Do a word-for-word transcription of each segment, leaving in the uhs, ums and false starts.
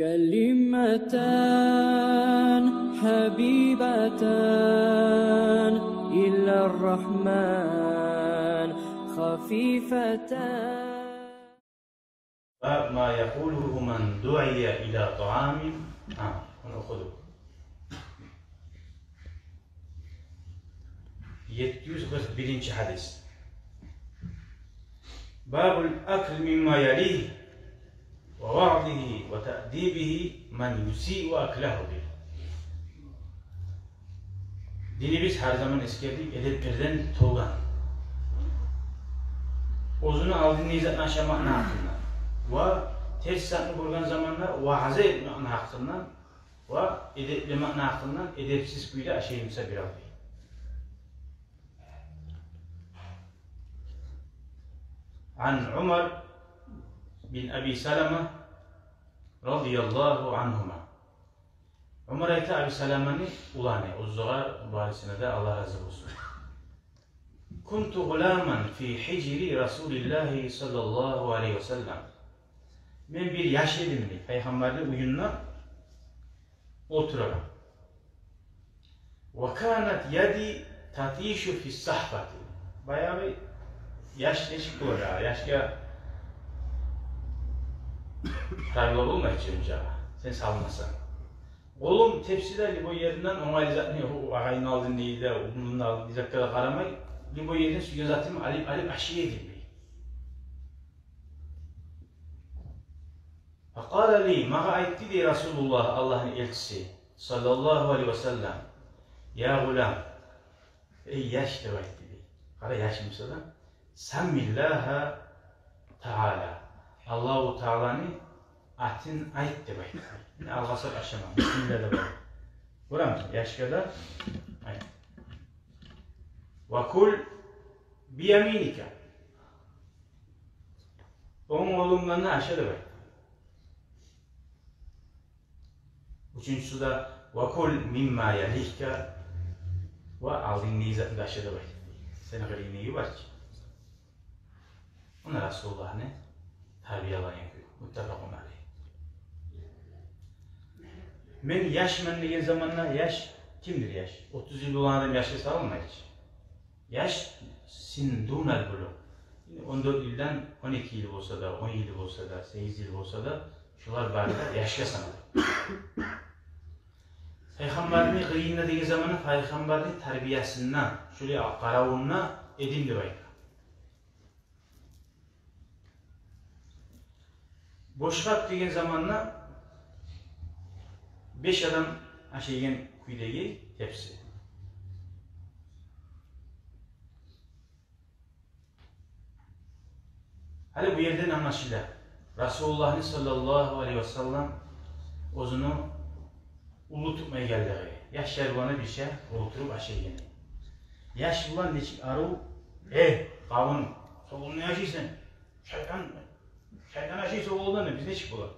كلمتان حبيبتان إلى الرحمن خفيفتان. باب ما يقوله من دعي إلى طعام. А, муну охудукъ. Етти юз къыркъ биринчи гьадис. باب الأكل مما يليه ووعظه وتأديبه من يسيء أكله به. Динибиз гьар заман эсгердик эдеплерден толгъан. Оьзюню алдындагъы затны ашамакъны гьакъындан ва терс затны гёрген заманда ваъза этмекни гьакъындан ва эдеплемекни гьакъындан, эдепсиз кюйде ашай буса бирев дей. عن عمر بن أبي سلمة رضي الله عنهما. Умар айта, Аби Саламаны уланы, оьзюгер барысына да Аллагь рази болсун. كنت غلاما في حجر رسول الله صلى الله عليه وسلم. Мен бир яш эдим дей, Пайхаммарны уьюнде олтурагъан. وكانت يدي تطيش في الصحفة. Баягъы яш нечик болар, яшгъа правила болмай чы, онча сен салмасанг. Къолум тепсиде, любой еринден, онгайлы затны, о агъайны алдын дей де, уллуну алдын дей, затгъа да къарамай, любой еринден сюйген затымны алып, алып ашай эдим дей. فقال لي, магъа айтды дей Расулуллагь, Аллагьны элчиси, صلى الله عليه وسلم: يا غلام, эй яш, деп айтды дей. Къара, яш буса да. سم الله تعالى. Аллагьу Тааланы атын айт деп айтды. Яни алгъасап ашама, бисмилла деп айт. Гёремисен, яшгъа да айт. وكل بيمينك. Онг къолунг булан да аша деп айт. Уьчюнчюсю де: وكل مما يليك. Ва алдынгдагъы затны да аша деп айт. Сени къырыйынгдагъы бар чы. Муна Расулуллагьны тарбиялагъан кюй. متفق عليه. Мен яшман деген заманда, яш кимдир яш? Отуз йыл болгъан адам яш деп саналмай чы. Яш سن دون البلوغ. Он дёрт йылдан, он эки йыл болса да, он йыл болса да, сегиз йыл болса да, шолар бары да яшгъа санала. Пайхаммарны къырыйында деген заманда Пайхаммарны тарбиясында, шолай къаравунда эдим деп айта. Бош къап деген заманда беш адам ашайгъан кюйдеги тепси. Гьали бу ерден англашыла Расулуллагьны صلى الله عليه وسلم оьзюню уллу тутмайгъанлыгъы, яшлар булан бирче олтуруп ашайгъаны. Яш булан нечик арив: «Э, къавум, согъулда не ашайсан? Шайтан, шайтан ашай согъулда, биз нечик бола?»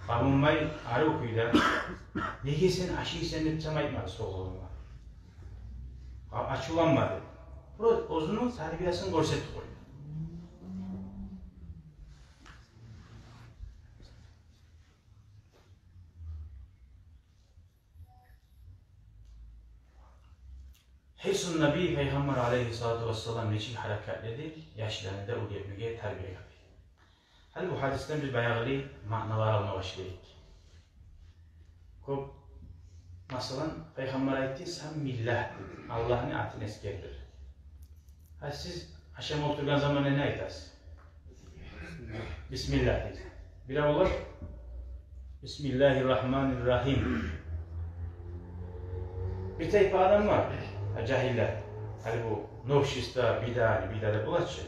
Къавумлай арив кюйде: «Неге сен ашайсан?» деп чам айтмады согъулда. А-, ачувланмады. Просто оьзюню тарбиясын гёрсетип къойду. Гьирсун Наби, Пайхаммар алейгьиссалату вассалам нечик гьаракатлы эди, яшланы да уьйретмеге, тарбиялап. Гьали бу гьадисден биз баягъылай маъналар алма башлайыкъ. Кёп, масала, Пайхаммар айтды: «Саммиллагь», Аллагьны атын эсгер деп. Гьа, сиз ашама олтургъан заманда не айтасыз? Бисмиллагь дейсиз. Биревлер: «Бисмиллагьир рагьманир рагьим». Бир тайпа адам бар, гьа, жагьиллер. Гьали бу новшество, бида, бида деп бола чы.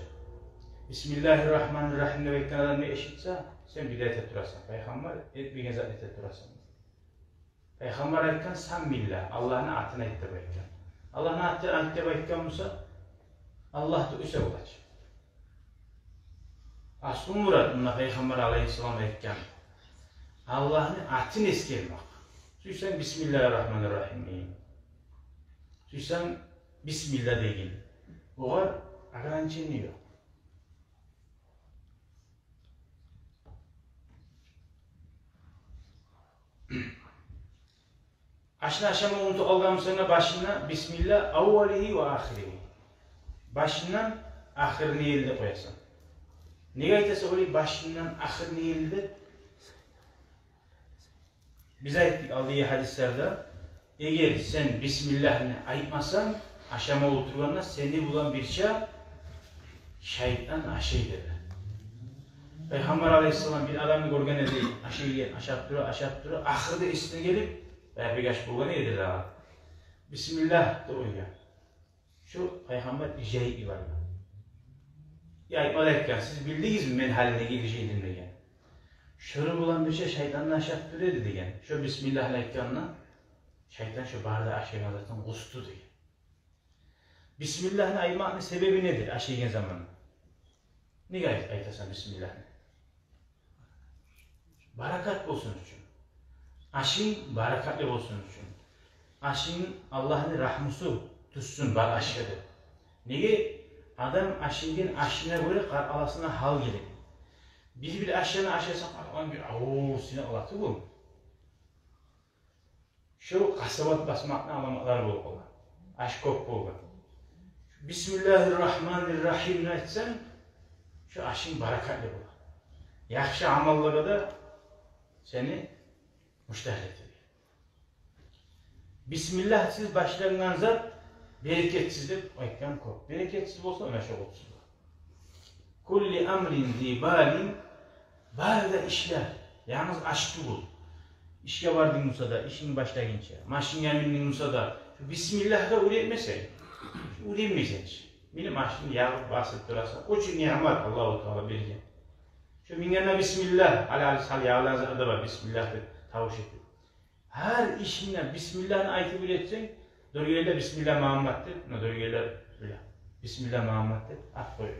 «Бисмиллагьир рагьманир рагьим» деп айтгъан адамны эшитсе, сен бида этип турасан. Пайхаммар этмеген затны этип турасан. Пайхаммар айтгъан: «Саммиллагь, Аллагьны атын айт», – деп айтгъан. Аллагьны атын айт деп айтгъан буса, Аллагь да уьйсе бола чы. Аслу мурат мунда Пайхаммар алейгьиссалам айтгъан: Аллагьны атын эсгермек. Сюйсенг «Бисмиллагьир рагьманир рагьим» дейин, сюйсенг «Бисмиллагь» дейин. Огъар ограничение ёкъ. Ашны ашама унутуп къалгъан бусанг да, башына «Бисмиллагь аввалигьи ва ахиригьи». Башындан ахырына ерли деп къоясан. Неге айтасан олай, башындан ахырына ерли деп? Биз айтдыкъ алдагъы гьадислерде, эгер сен бисмиллагьны айтмасанг, ашама олтургъанда сени булан бирче шайтан ашай деди. Пайхаммар алайгьиссалам бир адамны гёрген эди, ашайгъан, ашап тура, ашап тура, ахырда эсине гелип, баягъы бек аш болгъан эди дагъы. «Бисмиллагь» деп къойгъан. Шо Пайхаммар иржайып йиберген. Я айтмады экен, сиз билдигизми мен гьали неге иржайдым деген. Шону булан бирче шайтан да ашап тура эди деген. Шо бисмиллагьны айтгъанда, шайтан шо бары да ашайгъан затын къусду деген. Бисмиллагьны айтмакъны себеби недир ашайгъан заманда? Неге айт-, айтасан бисмиллагьны? Баракат болсун учун. Ашынг баракатлы болсун учун. Ашынг Аллагьны рагьмусу тюшсюн бар ашгъа деп. Неге? Адам ашайгъан ашына гёре къар-, аласына гьал геле. Бир-бир ашланы ашаса, къаргъан бир авур сынап къала тюгюл. Шо къасават басмакъны аламатлары болуп къала. Аш кёп болгъан. «Бисмиллагьир рагьманир рагьим»ни айтсанг, шо ашынг баракатлы бола. Яхшы амаллагъа да сени муштагь этер. Бисмиллагьсыз башлангъан зат берекетсиз деп айтгъан кёп. Берекетсиз болса, ону шо къутсуз. «Кулли амрин зи балин», бары да ишлер, янгыз аш тюгюл. Ишге бардынг буса да, ишинг башлагъынча, машинге миндинг буса да, шо бисмиллагь да уьйретмесенг, уьйренмейсен чи. Минип машинни, ягъып, басып турасан. О чу ниъмат Аллагьу Таала берген. Шо мингенде бисмиллагь, гьали, гьали сал ягъылгъан зат да бар, бисмиллагь деп тавуш этип. Гьар ишинде бисмиллагьны айтып уьйретсенг, дёргелер «Бисмиллагь, Магьаммат» деп, муна дёргелер биле. «Бисмиллагь, Магьаммат» деп ат къоя.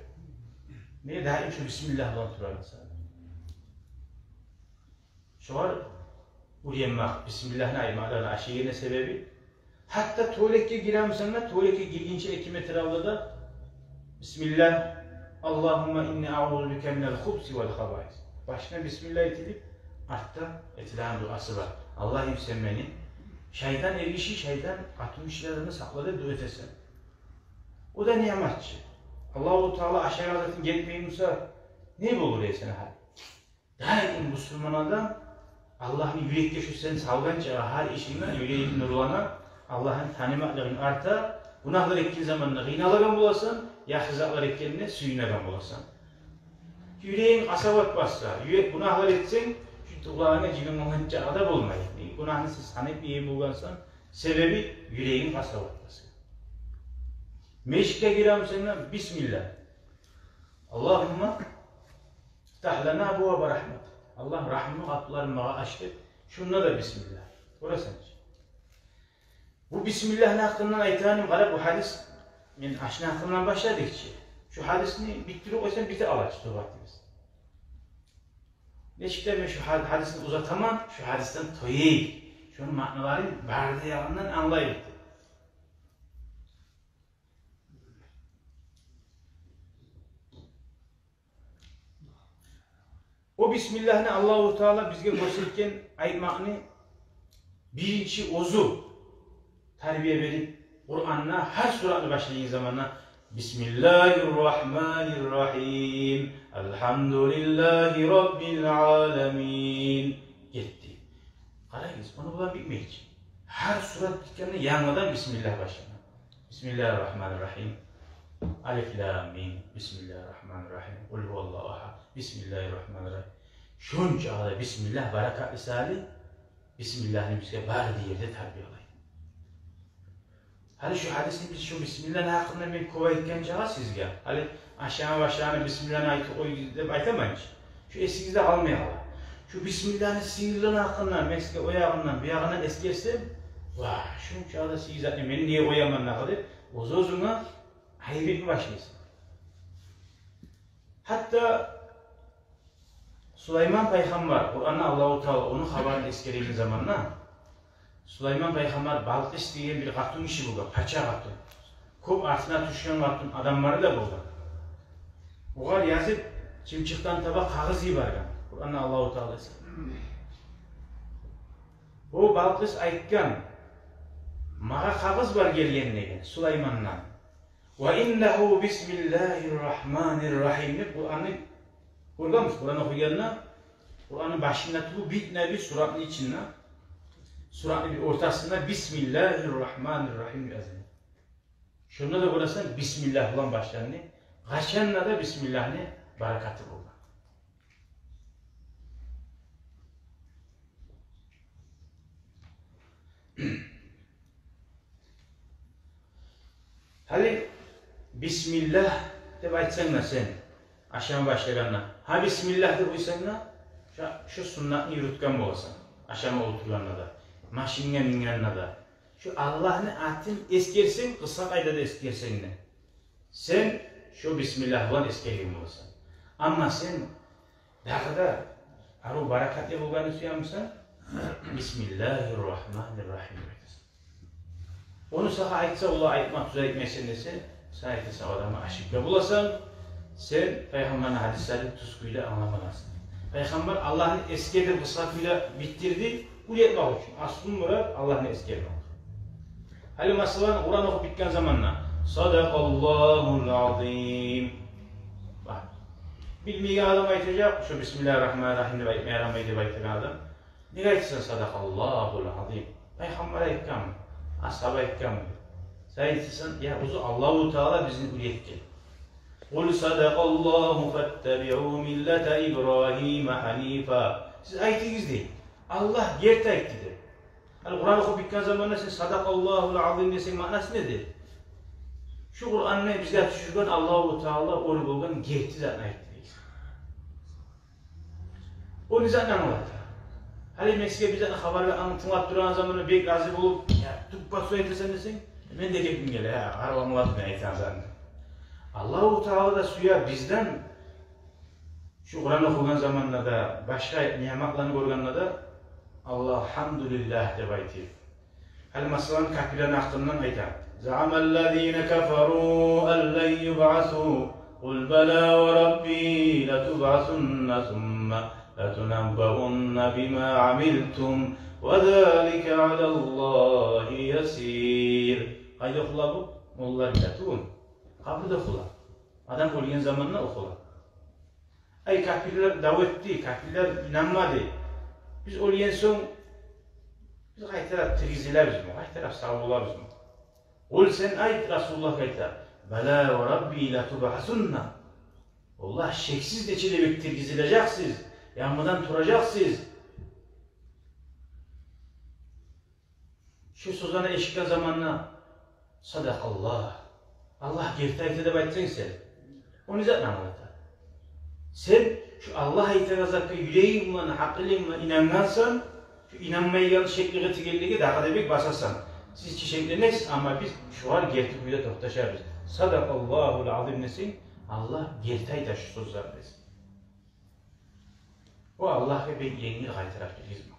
Неге даим шо бисмиллагь булан турар инсан? Шогъар уьйренмек, бисмиллагьны айтмакъ да ашайгъан себеби. Гьатта туалетге гиремисен де, туалетге гиргинче эки метр алда да «Бисмиллагь, Аллагьумма инни аъузу бика минал хубуси вал хабаис». Башына бисмиллагь этилип, артда этилеген дуасы бар. «Аллагьым, сен мени шайтан эргиши, шайтан къатынгишилерден сакъла» деп дуа этесен. О да ниъмат чы. Аллагьу Таала ашайгъан затынг гетмей буса, не болур эди сени гьалынг? Даим бусурман адам Аллагьны юрекге шо сен салгъынча, гьар ишинге юрегинг нурлана, Аллагьны танымакълыгъынг арта, гюнагьлар этген заманда къыйналагъан боласан, яхшы затлар этгенине сююнеген боласан. Юрегинг къасават басса, юрек гюнагьлар этсенг, шо къулагъынга жыйылмагъынча да болмай. Гюнагьны сен санап йиберген боласан, себеби юрегинг къасават басса. Межитге гиремисен де, бисмиллагь. «Аллагьумма ифтагь лана абваба рагьматик». «Аллагь, рагьмунгну къапуларын магъа ач» деп, шонда да бисмиллагь. Гёресен чи. Бу бисмиллагьны гьакъындан айтагъаным, къара, бу гьадис, мен ашны гьакъындан башладыкъ чы. Шо гьадисни битдирип къойсам, бите алачы согьбатыбыз. Нечик де мен шо гьад-, гьадисни узатаман, шо гьадисден тояйыкъ. Шону маъналарын бары да ягъындан англайыкъ деп. О бисмиллагьны Аллагьу Таала бизге гёрсетген айтмакъны биринчи оьзю тарбия берип, Къуранда гьар суратны башлайгъан заманда: «Бисмиллагьир рагьманир рагьим. Алгьамдулиллагьи раббил аламин», — гетди. Къарагъыз, ону булан битмей чи. Гьар сурат битгенде янгыдан бисмиллагь башлана. «Бисмиллагьир рагьманир рагьим. Алиф лам мим. Бисмиллагьир рагьманир рагьим. Къул гьуваллагьу агьад. Бисмиллагьир рагьманир рагьим». Шончакъы да бисмиллагь баракатлы сали, бисмиллагьны бизге бары да ерде тарбиялай. Гьали шо гьадисни биз, шо бисмиллагьны гьакъында мен кёп айтгъан чакъы сизге, гьали ашама башлагъанда бисмиллагьны айтып къой деп айтаман чы. Шо эсигизде къалмай къала. Шо бисмиллагьны сыйлылыгъыны гьакъында мен сизге о ягъындан, бу ягъындан эсгерсем, ва, шончакъы да сыйлы затны мен неге къояман дагъы деп, оьз-оьзюнге айып этме башлайсан. Гьатта Сулайман пайхаммар, Къуранда Аллагьу Таала ону хабарын эсгереген заманда, Сулайман пайхаммар, Балкъис деген бир къатынгиши болгъан, пача къатын. Кёп артына тюшген къатын адамлары да болгъан. Огъар язып, чымчыкъдан таба къагъыз йиберген. Къуранда Аллагьу Таала эсгерген. О Балкъис айтгъан: Магъа къагъыз бар гелген, деген, Сулаймандан. «Ва индагьу бисмиллагьир рагьманир рагьим» деп Къуранны гёргенбиз. Къуран охуйгъанда, Къуранны башында тюгюл, бир неви суратны ичинде, суратны бир ортасында «Бисмиллагьир рагьманир рагьим» язылгъан. Шонда да гёресен, бисмиллагь булан башланды. Къачан да бисмиллагьны баракаты болгъан. Гьали бисмиллагь деп айтсанг да сен, ашама башлагъанда, гьа, бисмиллагь деп къойсанг да, шу, шу суннатны юрютген боласан. Ашама олтургъанда да, машинге мингенде де, шу Аллагьны атын эсгерсенг, къысгъа къайдада эсгерсенг де, сен шу бисмиллагь булан эсгерген боласан. Амма сен дагъы да арив баракатлы болгъанны сюе бусанг, «Бисмиллагьир рагьманир рагьим» деп айтасан. Ону сагъа айтса, олар айтма тюз айтмайсан десе, сен айтасан, адамгъа ашыкъ боласан. Сен Пайхаммарны гьадислерин тюз кюйде англамагъансан. Пайхаммар Аллагьны эсгер деп къысгъа кюйде битдирди, уьйретмек учун. Аслу мурат Аллагьны эсгермек. Гьали, масала, Къуран охуп битген заманда «Садакъаллагьул азим». Бакъ, билмейген адам айтажакъ, шу «Бисмиллагьир рагьманир рагьим» деп айтмай ярамай деп айтагъан адам. Неге айтасан «Садакъаллагьул азим»? Пайхаммар айтгъанмы? Асгьаба айтгъанмы? Сен айтасан, я, оьзю Аллагьу Таала бизин уьйретген. «Къул садакъаллагьу фаттабигьу миллата Ибрагьима гьанифа». Сиз айтыгъыз дей, Аллагь герти айтды деп. Гьали Къуран охуп битген заманда сен «Садакъаллагьул азим» десенг, маънасы недир? Шу Къуранны бизге тюшюрген Аллагьу Таала оьр болгъан герти затны айтды дейсен. О не затны англата? Гьали мен сизге бир затны хабарны анг-, тынглап турагъан заманда бек рази болуп, я, тюппе-тюз айтасан десенг, мен де гепим геле, я, арив англадым мен айтагъан затны. Аллагьу Таала да сюе бизден, шу Къуран охугъан заманда да, башгъа ниъматланы гёргенде де, «Алгьамдулиллагь» деп айтып. Гьали, масала, капирлени гьакъындан айта: «Заъамаллазина кафару аллан юбъасу, къул бала ва рабби латубъасунна сумма латунаббаунна бима амилтум ва залика алаллагьи ясир». Къайда охула бу? Моллалар биле тюгюл. Къабурда охула. Адам оьлген заманда охула. Ай, капирлер дав этди, капирлер инанмады. Биз оьлген сонг, биз къайтарып тиргизилебизми, къайтарып сав болабызмы? Ол сен айт, Расулуллагь айта: «Бала ва рабби латубъасунна». Валлагь, шексиз, нече де бек тиргизилежексиз, янгыдан туражакъсыз. Шу сёзлени эшитген заманда: «Садакъаллагь, Аллагь герти айта», — деп айтсанг сен, о не затны англата? Сен шу Аллагь айтагъан затгъа юрегинг булан, гьакъылынг булан инангъансан, шу инанмайгъан, шеклиге тигенлиги дагъы да бек басасан. Сиз чи шекленесиз, амма биз шугъар герти кюйде токъташабыз. «Садакъаллагьул азим» десенг, Аллагь герти айта шу сёзлени десенг. О Аллагьгъа бек енгил къайтарып тиргизмек.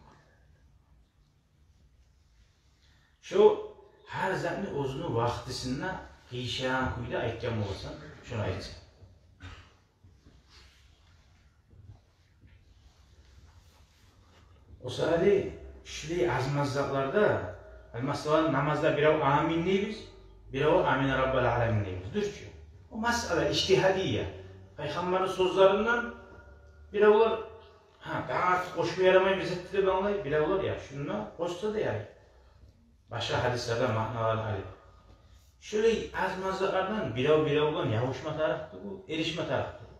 Шу гьар затны оьзюню вакътисинде къыйышагъан кюйде айтгъан боласан, шуну айтса. О саялы шулай аз-маз затларда, гьали, масала, намазда бирев «Амин» дейбиз, бирев «Амин раббал аламин» дейбиз. Дюр чю. О масъала ижтигьадия. Пайхаммарны сёзлеринден биревлер, гьа, дагъы артыкъ къошма ярамай бир зат деп англай, биревлер, я, шунда къошса да ярай. Башгъа гьадислерден маъналарын алып. Шулай аз-маз затлардан бирев-бирев булан ябушма тарыкъ тюгюл, эришме тарыкъ тюгюл.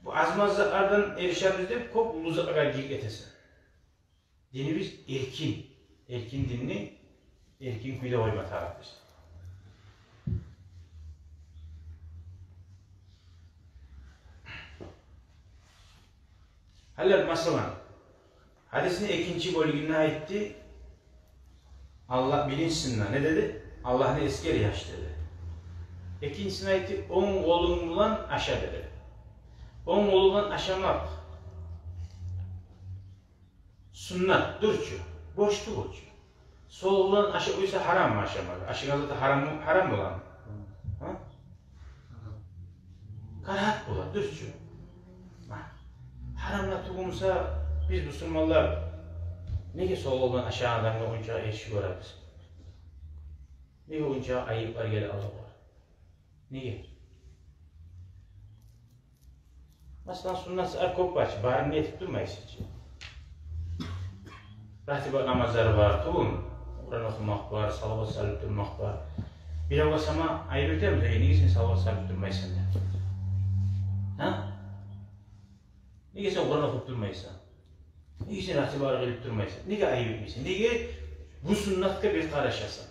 Бу аз-маз затлардан эришебиз деп кёп уллу затлагъа гирге гетесен. Динибиз эркин. Эркин динни эркин кюйде къойма тарыкъбыз. Гьали, масала, гьадисни экинчи бёлюгюнде айтды. Аллагь, биринчисинде не деди? «Аллагьны эсгер, яш», — деди. Экинчисинде айтды: «Онг къолунг булан аша», — деди. Онг къол булан ашамакъ суннат, дюр чю, борч тюгюл чю. Сол къол булан ашап къойса, гьараммы ашамагъа? Ашагъан заты гьарам, гьарам боламы? Гьа? Карагьат бола, дюр чю. Гьа. Гьарам да тюгюл буса, биз, бусурманлар, неге сол къол булан ашагъан адамгъа онча эрши гёребиз? Неге онча айып бар геле Аллагьгъа? Неге? Масала, суннат саат кёп бар чы, барын этип турмайсан чы. Ратиба намазлар бар, тюгюлмю? Къуран охумакъ бар, салават салып турмакъ бар. Биревге сама айып этемиз, эй, неге сен салават салып турмайсан деп. Гьа? Неге сен Къуран охуп турмайсан? Неге сен ратибалар къылып турмайсан? Неге айып этмейсен? Неге бу суннатгъа бир къарашасан?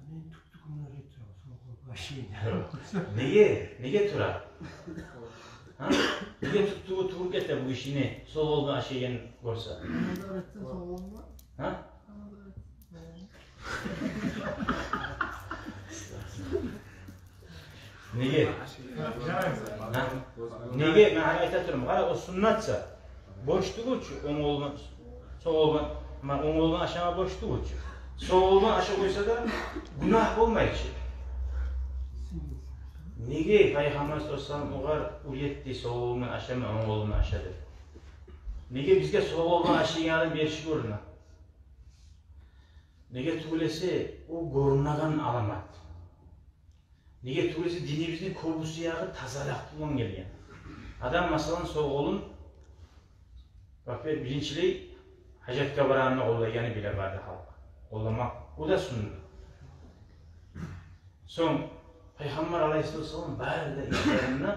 Мен тюк-тюгюн арай турам, сол къол башын. Неге? Неге тура? Гьа? Неге тюк-тюгю тюгюл эте бу ишини, сол къол булан ашайгъанны гёрсе? Намаз арайтсан сол къол булан. Гьа? Намаз арайтсан. Неге? Гьа? Неге? Мен гьали айта турам. Къара, о суннатса, борч тюгюл чю онг къол булан, сол къол булан, ма, онг къол булан ашама борч тюгюл чю. Сол къол булан ашап къойса да, гюнагь болмай чы. Неге Пайхаммар саллаллагьу алайгьи ва саллам огъар уьйретди, сол къол булан ашама, онг къол булан аша деп? Неге бизге сол къол булан ашайгъан адам эрши гёрюне? Неге тюгюл эсе, о гёрюнеген аламат. Неге тюгюл эсе, динибизни кёбюсю ягъы тазалыкъ булан гелген. Адам, масала, сол къолун, бакъ, бир-, биринчилей, гьажатгъа барагъанда къоллайгъаны биле бары да халкъ. Къолламакъ, о да суннат. Сонг Пайхаммар алайгьиссалату вассалам бары да ишлеринде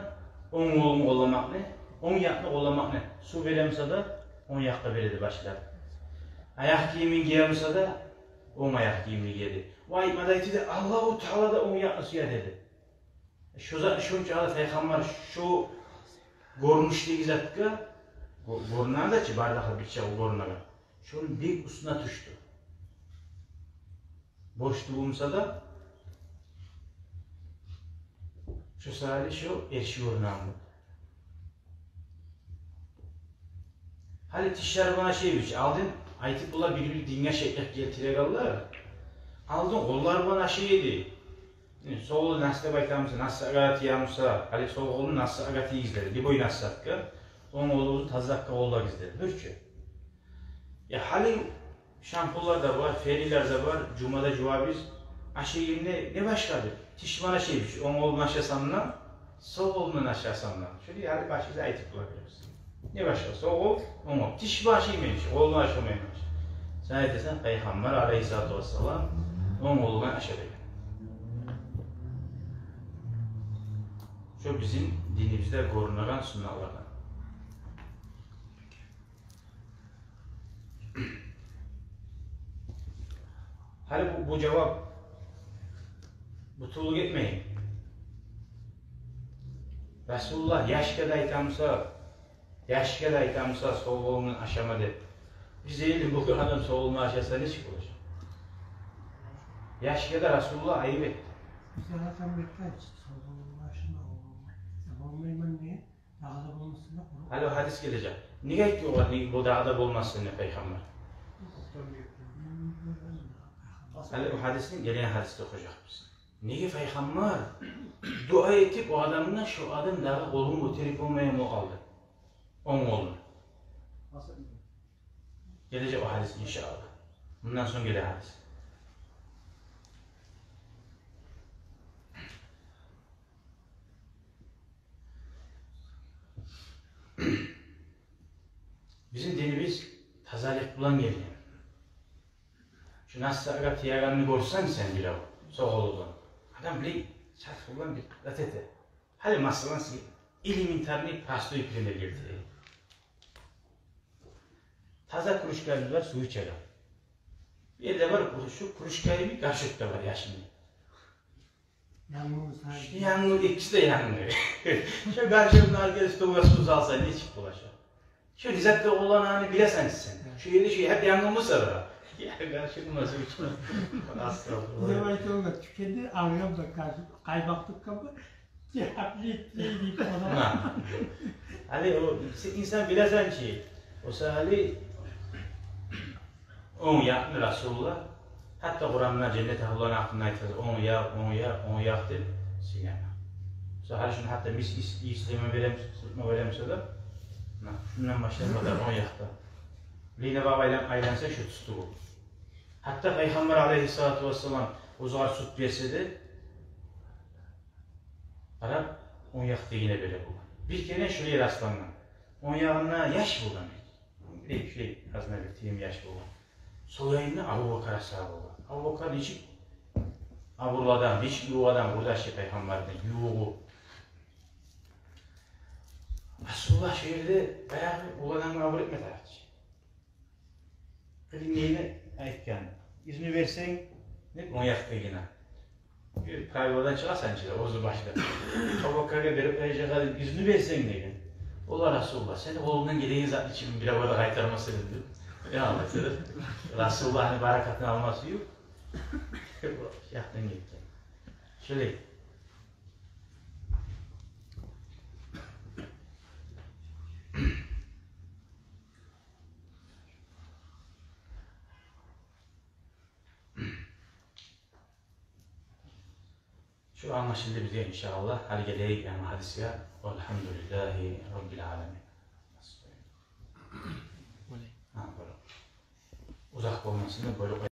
онг къолун къолламакъны, онг якъны къолламакъны, сув бере буса да, онг якъгъа бере эди башлап. Аякъ гийимин гие буса да, онг аякъ гийимин гие эди. Ва айтма да айта эди, Аллагьу Таала да онг якъны сюе эди. Шо зат, шончакъы Пайхаммар шо гёрюнюшдеги затгъа, гё-, гёрюнеген зат чы, бары да халкъ биле чы о гёрюнеген. Шону бек уьстюне тюшдю. Борч тюгюл буса да, шо саялы шо эрши гёрюнеген. Гьали тишлер булан ашайбыз чы. Алдын айтып, булар бир-бир динге шеклик гелтирегенлер. Алдын къоллар булан ашай эди. Сол къолун нас деп айта буса, нас затгъа тие буса, гьали сол къолун нас затгъа тийгиз деди, любой нас затгъа. Онг къолугъузну тазалыкъгъа къоллагъыз деди. Дюр чю. Я гьали шампуньлар да бар, фейлер де бар, жувма да жувабыз. Ашайгъанда не башгъа бир? Тиш булан ашайбыз, онг къол булан ашасам да, сол къол булан ашасам да. Шолай гьали башыбызгъа айтып бола беребиз. Не башгъа? Сол къол, онг къол. Тиш булан ашайман чы, къол булан ашамайман чы. Сен айтасан, Пайхаммар алайгьиссалату вассалам онг къол булан аша деген. Шо бизин динибизде гёрюнеген суннатлардан. Гьали бу, бу жавап бутуллукъ этмейин. Расулуллагь яшгъа да айта буса, яшгъа да айта буса, сол къолунгдан ашама деп. Биз эли бу адам сол къолунгдан ашаса, нечик болажакъ? Яшгъа да Расулуллагь айып этди. Бизге айтгъан бетде, сол къолунгдан ашама, ол болмай. Болмайман деген. Дагъы да болмасын деп къоя. Гьали о гьадис гележек. Неге айтды огъар, неге бу дагъы да болмасын деп Пайхаммар? Гьали о гьадисни, гелеген гьадисде охужакъбыз. Неге Пайхаммар дуа этип о адамгъа, шо адам дагъы къолун гётерип болмайгъан болуп къалды? Онг къолун. Гележек о гьадис, иншааллагь. Мундан сонг геле гьадис. Бизин динибиз тазалыкъ булан гелген. Шо нас затгъа тиегенни гёрсенг сен бирев, сол къолунгдан, адам билей, чарх булан бир зат эте. Гьали, масала, сиз элементарный, простой пример гелтирейим. Таза кружкабыз бар, сув ичеген. Бу ерде бар, шу кружка йимик горшок да бар, яшынлы. Янгы болса. Шу янгы, экиси де янгы. Шу горшокну алып гелип столгъа сув салса, нечик бола шу? Шу ризакъгъа къолланагъанны билесен сен. Шу ерде шу гьеп янгы болса да. Я, горшокну алып сув ичме. Астагъфируллагь. Деп айтып болмас. Тюкенде алгъан да горшок, къаймакъ тюккен бар. Гьали о, сен инсан билесен чи, о саялы онг якъны Расулуллагь, гьатта Къуранда женнет агьлуланы гьакъында айтгъан, онг якъ, онг якъ, онг якъ деп сыйлана. О саялы шуну гьатта мис ис, ийислеме берем, сюртме берем буса да, муна, шундан башлап къадар онг якъда. Лина бакъ айлан, айланса, шу тюс тюгюл. Гьатта Пайхаммар алейгьиссалату вассалам оьзюне сют берсе де, къарап, онг якъдагъына бере болгъан. Бир керен шолай раслангъан. Онг ягъында яш болгъан. Бир шолай, аз да бир тюгюл яш болгъан. Сол янында Абубакар асгьаба болгъан. Абубакар нечик абурлу адам, нечик ювукъ адам, къурдашы Пайхаммарны, ювугъу. Расулуллагь шо ерде баягъы уллу адамгъа абур этме тарыкъ чы. Къырыйындагъына айтгъан: «Изну берсенг», — деп, онг якъдагъына. Бир правиладан чыгъасан чы, оьзю башда. «Абубакаргъа берип къояжакъ эдим, изну берсенг», — деген. «Олла, Расулуллагь, сени къолунгдан гелеген затны чы мен биревге де къайтармас эдим», — деп. Я Аллагь, сени Расулуллагьны баракатын алма сююп, якъдан гетген. Шолай. Шу англашылды бизге, иншааллагь. Гьали гелейик янгы гьадисге. Валгьамдулиллагьи раббил аламин. Гьа, боюрунг. Узакъ болмасын деп боюрунг.